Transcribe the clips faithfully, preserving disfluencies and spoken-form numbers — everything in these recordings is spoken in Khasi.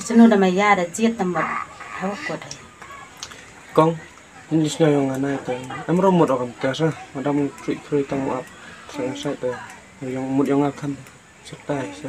Snu da maya da jied da mut. Hawa kut hai. Kong, in jis nga yong anai te. Em ro mut okam te sa. Madam kri kri tang ap. Sa sa te. Yong mut yong akan. Sa tai sa.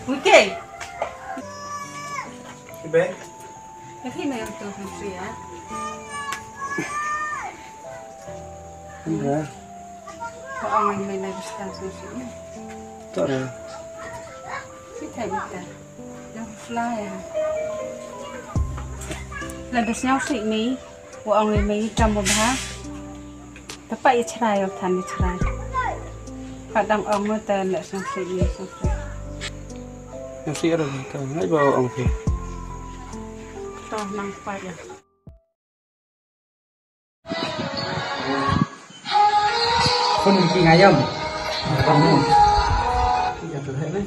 Okay. Ibe? Ka thei me ïa uto u sngewsih ïa. Hynrei. Ka ong ïa me na distance sngewsih ïa. To re. Sngewsih ïa uta. Ïa u fly ïa. Lada sngewsih me. Ka ong ïa me ïa kam ba bha. Te peit ïa chrai, ïa than ïa chrai. Ka dang ong mo te leh sngewsih ïa sngewsih. Sngewsih ruh ka ngai ba ong phi. To nang peit ïa. Phone ki ngai ïa. Phone mo. Ki jatuh hai ne.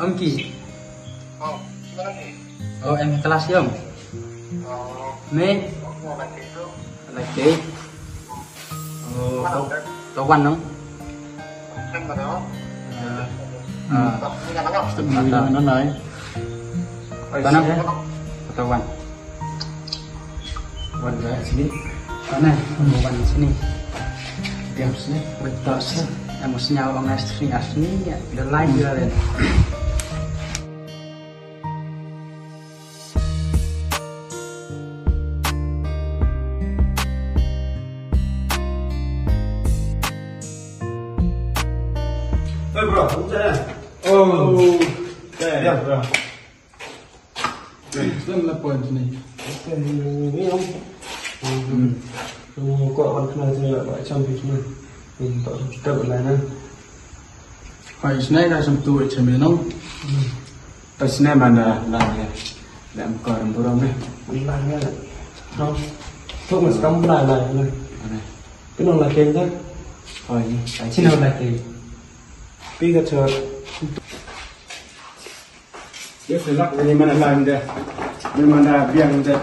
Ong ki. Oh, em class ïa. Me. Lagi. Oh, to, to wan nong. Ah. Step ni na nai. Tanang. To wan. Wan da sini. Mana? Wan sini. Diam sini. Betul sih. Em sini awak ngai sini asli ya. The line ya. Hey bro, oh, yeah, bro. Selamat pagi ni. Ni om. Hmm. Ko on kena sini lah, buat macam ni. Ni tak kita berlain. Hai, sini dah sentuh macam ni. Pas ne mana lah ya. Dah muka orang burung ni. Lah ya. Terus. Tu mesti kamu lah lah. Kena lah kena. Oh, ini. Sini lah kena. Pi ka chot. Yes, lah, ini mana lah ni dah. Ini mana biang dah.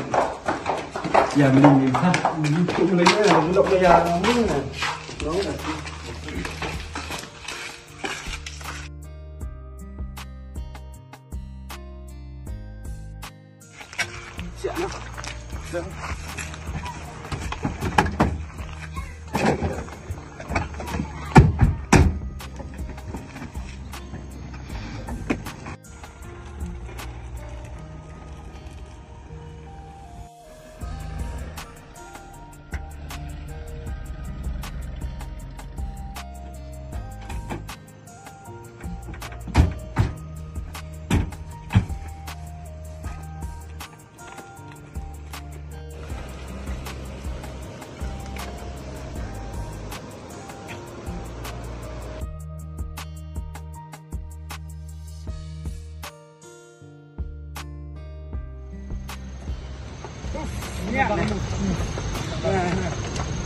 Ya, ini ni. Ha, ini tu mulai ni, belum ni ya. Ni.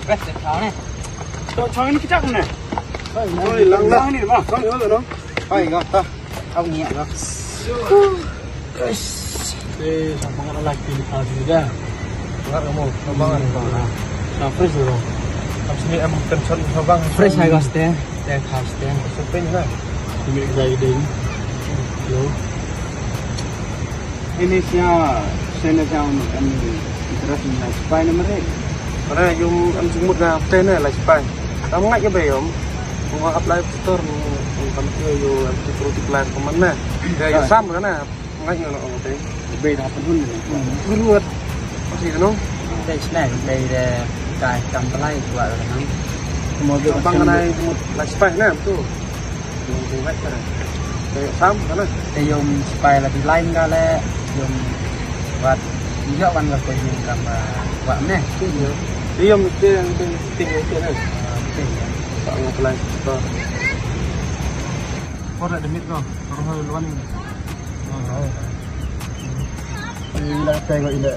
Best de thau ne. To chong ni kita ne. Oi, lang lang ni ba. Chong ni ba no. Oi, ga ta. Au ni ga. Guys. Eh, sampai nggak lagi di thau sini dah. Nggak kamu, sampai nggak. Nah, fresh dulu. Habis ini em tension sampai. Fresh hai guys deh. Teh khas teh. Sopin lah. Ini exciting. Hello. Ini sia, sene sia em interest na spy na mare. Para yung em jingmut na teh na la spy. Tam ngai ke be yom. Mo apply store mo kam tu yo em tu product line ko mana. Ya yo sam kana. Ngai ngai ngai. Bei da pun hun. Pun wat. Pasti no. Bei snack, bei de kai kam pelai dua orang. Mo de bang ngai mo la spy na tu. Mo de wat kana. Bei sam kana. Te yom spy la di line ka le yom wat yo wan ka ko yom kam wat ne. Te yom te yang te te te na. Te. Bang apply store. Por da demit ko, rohoi luan. Ila kai ko ila.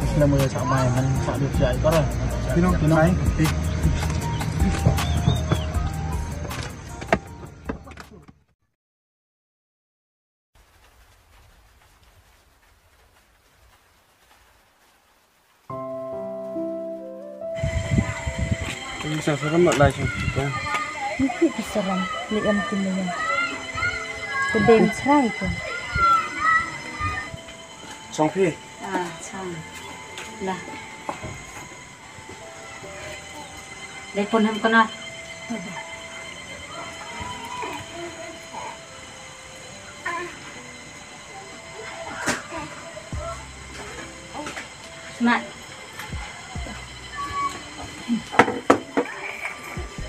Islam mo ya sa mai man sa du ya ko ra. Pino, pino. Sa saram mat lai sung. Ni ki ki saram, ni em tu ni em. Ku deng chrai ku. Song phi. Ah, chang. Lah. Dei pun hem kena. Smat.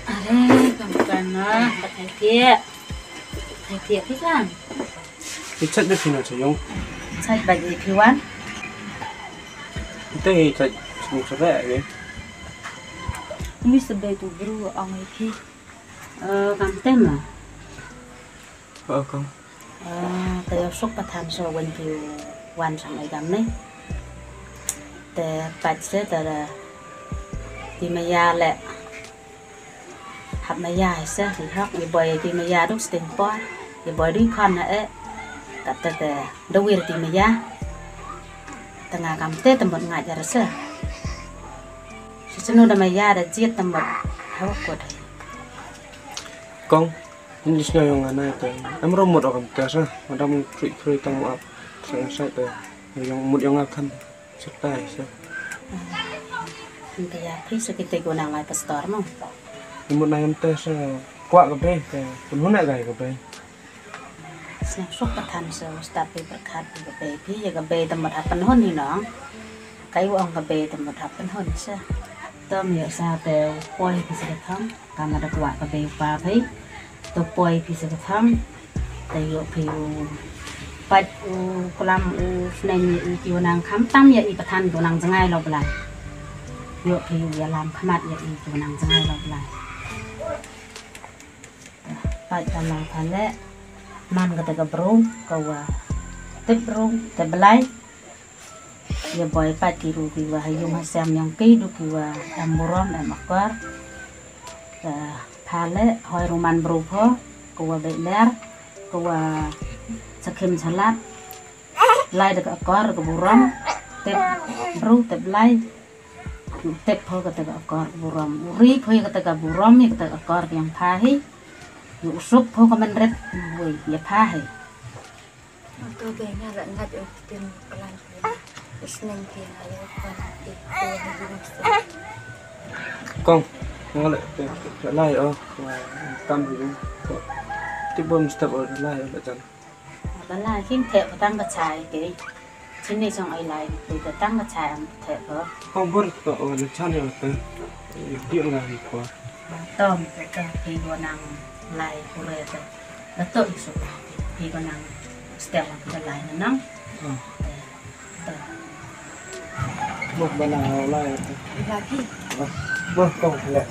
Are, kam kena, batai tiak. Batai tiak, pisan. Ichat de phi na cha yong. Ichat ba de phi wan. Ite ichat sung sere ke. Ni sebe tu bru ang ai phi. Eh, kam te ma. Oh, kam. Eh, te yo suk pathan so wen phi wan sang ai kam ne. Te pat se te da. Ti ma ya le. Hap maya hi se, hi hok, i boi ti maya duk sting por, i boi dui khon na e, kat te te dawir ti maya, te nga kam te te mut nga jar se. Si senu da maya da jiet te mut, hawa kut. Kong, ini snya yong ana te, em ro mut okam te se, madam trui trui tang ap, sa sa te, yong mut yong akan. Sa tai sa. Nte ya phi sa kite ko nang lai pastor mo. Imut na yam te sa kwah ka bei te pun huna gai ka bei. Sna suk pathan sa start phi berkat ka bei phi ya ka bei te mut hap pynhun hi nong. Kai u ong ka bei te mut hap pynhun sa. Tom ya sa te u poi phi sa ka thang. Ka ma da kwah ka bei u pa phi. To poi phi sa ka thang. Te ïoh phi u pait u klam u sneng ïa i ki u nang kham tam ïa i pathan ki u nang jngai lo blai. Ïoh phi u ïalam khmat ïa i ki u nang jngai lo blai. Pait ka nang phale man kata ka brung ka wa tip brung tip blai. Ïa boi pat ki ru ki wa ha yung ha sem yong ki du ki wa em burom em akor. Ka pha le hoi ruman bru pho ka wa beh ler ka wa sakhim salat. Lai da ka akor ka burom tep bru tep lai. Tep pho ka ta ka akor ka burom u ri pho ïa ka ta ka burom ïa ka ta ka akor ka yang pha hi. Yu suk pho ka men ret wei ïa pha hi. Ka bei nga la ngat ïa u tin klan. Sneng ki nga ïa u kwan ki ko ha yu mesti. Kong, nga la te la lai o kam yu. Ti bom step o lai o la jan. Ba lai kim te patang ka chai ke. Chini song ai lai te patang ka chai am te ko. Kong bor to o la chan ïa te. Di nga ri ko. Tom te ka ki go nang lai ko re te. Ba to isu ki go nang step ka lai nang. Mo ba na lai. Lagi. Mo kong le.